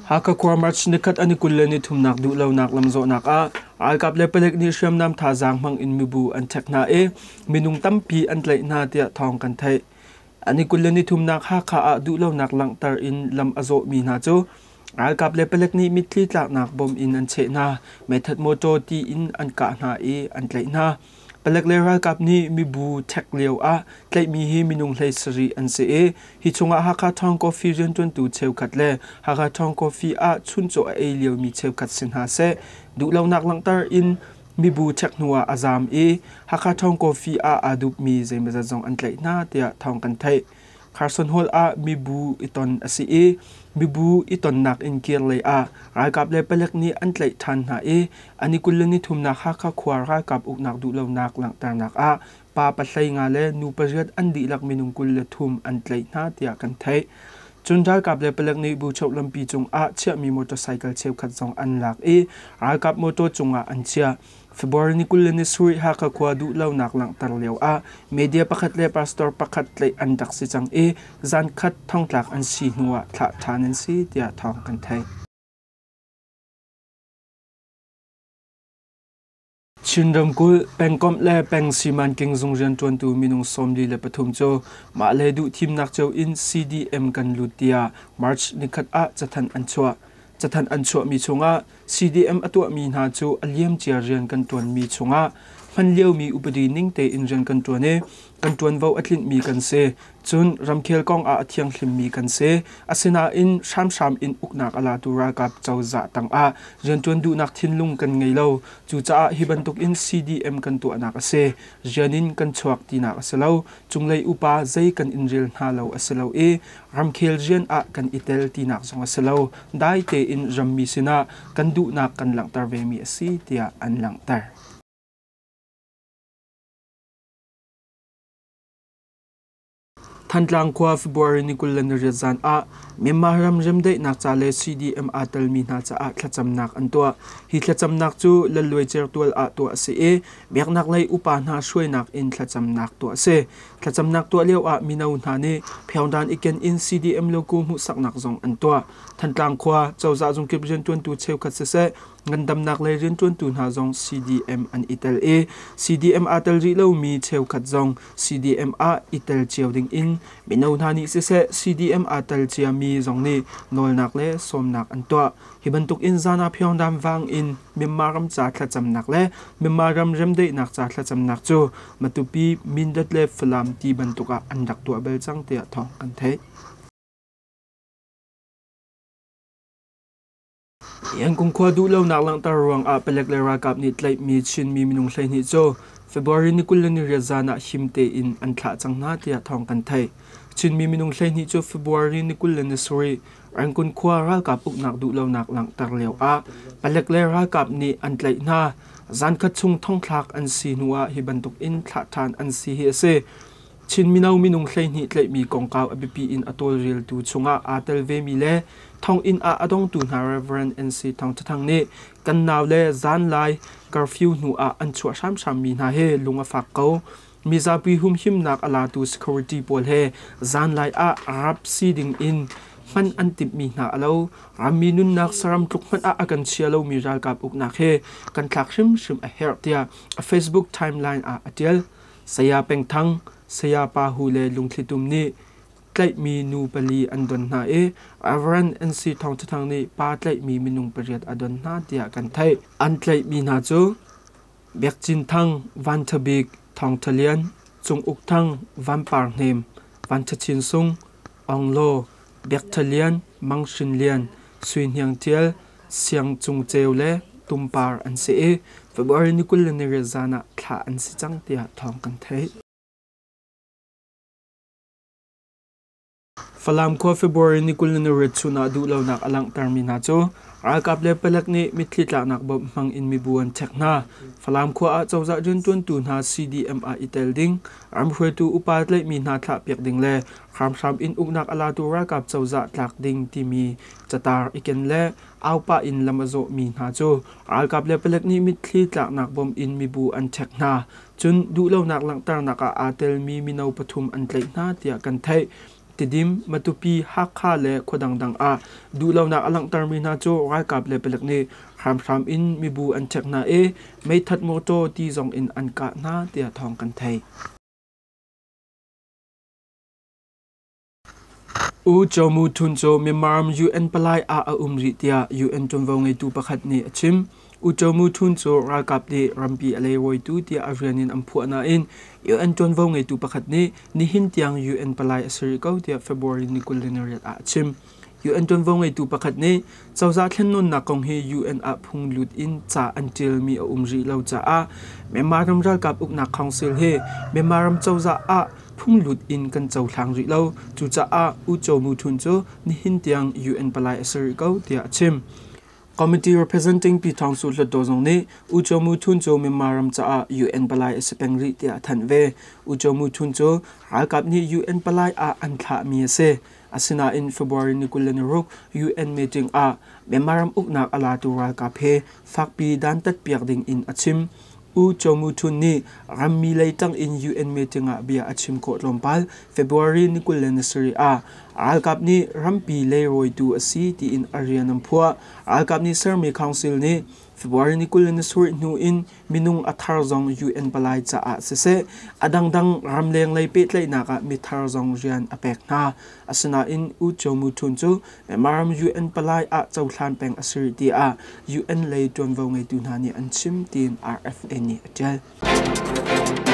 Hakha khua March nikhat an i 23nak duhlonak lamzawhnak ah ralkap le palek nih hriamnam thazaang hmang in mibu an ṭhek hna i minung tampi an tlaih hna tiah thawng kan theih. An i 23nak Hakha ah duhlonak langhter in lam a zawhmi hna cu ralkap le palek nih mitthli tlaknak bom in an cheh hna, meithat mawṭaw ti in an kah hna i an tlaih hna. Palek le ralkap nih mibu ṭhek lio ah tlaihmi hi minung 17 an si i hi chungah Hakha Town Coffee rianṭuantu cheukhat le Hakha Town Coffee ah chuncaw a ei liomi cheukhat si hna seh. Duhlonak langhter in mibu ṭhek hnu ah a zaam i Hakha Town Coffee ah aa dupmi zeimawzat zong an tlaih hna tiah thawng kan theih. Carson Hall ah mibu i ton a si i mibu i tonnak in kir lei ah ralkap le palek nih an tlaih ṭhan hna i an i 23nak Hakha khua ralkap uknak duhlonak langhternak ah pa pahlei nga le nu pariat an dihlak minung 23 an tlaih hna tiah kan theih. Cun ralkap le palek nih Buchoh lampi cung ah chiahmi motorcycle cheukhat zong an lak i ralkap motor cungah an chiah. February ni 27 Hakha khua duhlonak langhter lio ah media pakhat le pastor pakhat tlaih an rak si cang i zankhat thongtlak an si hnu ah thlah ṭhan an si tiah thawng kan theih. Chin ramkulh pengkomh le peng simanking zung rianṭuantu minung 43 cu mah le duhthimnak cio in CDM kan lut tiah March nikhat ah cathanh an chuah. Cathanh an chuahmi chungah CDM a tuahmi hna cu a liamcia rian kan ṭuanmi chungah hman liomi upadi ning tein rian kan ṭuan i kan ṭuanvo a tlinhmi kan si. Cun ramkhel kong ah a thianghlimmi kan si. Asinain hramhram in uknak a latu ralkap cozah tangah rianṭuan duhnak thinlung kan ngei lo. Cucaah hi bantukin CDM kan tuahnak a si. Rian in kan chuak tinak a si lo. Cunglei upa zei kan in rel hna lo a si lo i ramkhel rian ah kan i tel tinak zong a si lo. Dai tein rammi sinah kan duhnak kan langhter vemi a si tiah an langhter. Thantlang khua February ni 28 zan ah Myanmar ram remdaihnak ca le CDM aa telmi hna caah thlacamnak an tuah. Hi thlacamnak cu Lalluai Certual ah tuah a si i biaknak lei upa hna hruainak in thlacamnak tuah a si. Thlacamnak tuah lio ah mino hna nih Pyeongdan i ken in CDM logo hmuhsaknak zong an tuah. Thantlang khua cozah zungkip rianṭuantu cheukhat siseh ngandamnak lei rianṭuantu hna zong CDM an i tel i CDM aa tel rih lomi cheukhat zong CDM ah i tel cio ding in mino hna nih siseh CDM aa tel ciami zong nih nawlnak le sawmnak an tuah. Hi bantuk in zan ah Pyeongdam vang in Myanmar ram ca thlacamnak le Myanmar ram remdaihnak ca thlacamnak cu Matupi, Mindat le Falam ti bantuk ah an rak tuah bal cang tiah thawng kan theih. Yangon khua duhlonak langhter ruangah palek le ralkap nih tlaihmi Chinmi minung 12 cu February ni 28 zan ah him tein an thlah cang hna tiah thawng kan theih. Chinmi minung 12 cu February ni 27 Rangoon khua ralkap uknak duhlonak langhter lio ah palek le ralkap nih an tlaih hna. Zankhat chung thongthlak an si hnu ah hi bantuk in thlah ṭhan an si hi a si. Chin mino minung 12 tlaihmi kongkau a biapi in a tawlreltu chungah aa tel vemi le thonginn ah a dongtu hna Rev. NC Thawng Tha Thang nih kan nau le zanlai curfew hnu ah an chuah hramhrammi hna hi lung a fak ko. Mizapi humhimnak a latu security pawl he zanlai ah rap si ding in hman an timhmi hna a lo. Rammi nunnak saram tluk hmanh ah a kan chia lomi ralkap uknak he kan thlak hrimhrim a herh tiah a Facebook timeline ah a ṭial. Saya Peng Thang, Saya Pa Hu le Lungthli Tum nih tlaihmi nu pali an don hna i Reverend NC Thawng Tha Thang nih pa tlaihmi minung pariat a don hna tiah kan theih. An tlaihmi hna cu Biak Cin Thang, Van Tha Bik, Thawng Tha Lian, Cung Uk Thang, Van Par Hnem, Van Tha Chin Sung, Aung Law, Biak Tha Lian, Mang Hrin Lian, Sui Hniang Ṭial, Siang Cung Ceu le Tum Par an si i February ni 28 zan ah thlah an si cang tiah thawng kan theih. Falam khua February ni 28 chun ah duhlonak a langhtermi hna cu ralkap le palek nih mitthli tlaknak bawmh hmang in mibu an chek hna. Falam khua ah cozah rianṭuantu hna CDM ah i tel ding, ramhruaitu upa tlaihmi hna thlahpiak ding le hramhram in uknak a latu ralkap cozah tlak ding timi catar i ken le aupah in lam a zawhmi hna cu ralkap le palek nih mitthli tlaknak bawm in mibu an chek hna. Cun duhlonak langhternak ah aa telmi mino pathum an tlaih hna tiah kan theih. Tidim, Matupi, Hakha le khua dangdang ah duhlonak a langhtermi hna cu ralkap le palek nih hramhram in mibu an chek hna i meithat mawṭaw ti zong in an kah hna tiah thawng kan theih. U Kyaw Mu Htun cu Myanmar UN palai ah a um rih tiah UN ṭuanvo ngeitu pakhat nih a chim. U Kyaw Mu Htun cu ralkap nih rampi a leirawitu tiah a rian in an phuah nain UN ṭuanvo ngeitu pakhat nih nihin tiang UN palai a si rih ko tiah February ni 28 ah a chim. UN ṭuanvo ngeitu pakhat nih cozah thlennawnnak kong hi UN ah phung lut in ca an ṭialmi a um rih lo caah Myanmar ram ralkap uknak council hi Myanmar ram cozah ah phunglut in kan cohlang rih lo. Cucaah U Kyaw Mu Htun cu nihin tiang UN palai a si rih ko tiah a chim. Committee representing Pyithawngsu Hluttaw zong nih U Kyaw Mu Htun cu Myanmar ram caah UN palai a si peng rih tiah a thanh ve. U Kyaw Mu Htun cu ralkap nih UN palai ah an thlahmi a si. Asinain February ni 26 UN meeting ah Myanmar ram uknak a latu ralkap he fakpi dantat piak ding in a chim. U Kyaw Mu Htun nih rammi lei ṭang in UN meeting ah bia a chim khawh tlawmpal. February ni 27 ah ralkap nih rampi leirawitu a si tiin a rian an phuah. Ralkap nih sermi council nih February ni 27 hnu in minung a thar zong UN palai caah siseh, a dangdang ramleng lei pehtlaihnak ah mithar zong rian a pek hna. Asinain U Kyaw Mu Htun cu Myanmar ram UN palai ah cohlan peng a si rih tiah UN lei ṭuanvo ngeitu hna nih an chim tiin RFA nih a ṭial.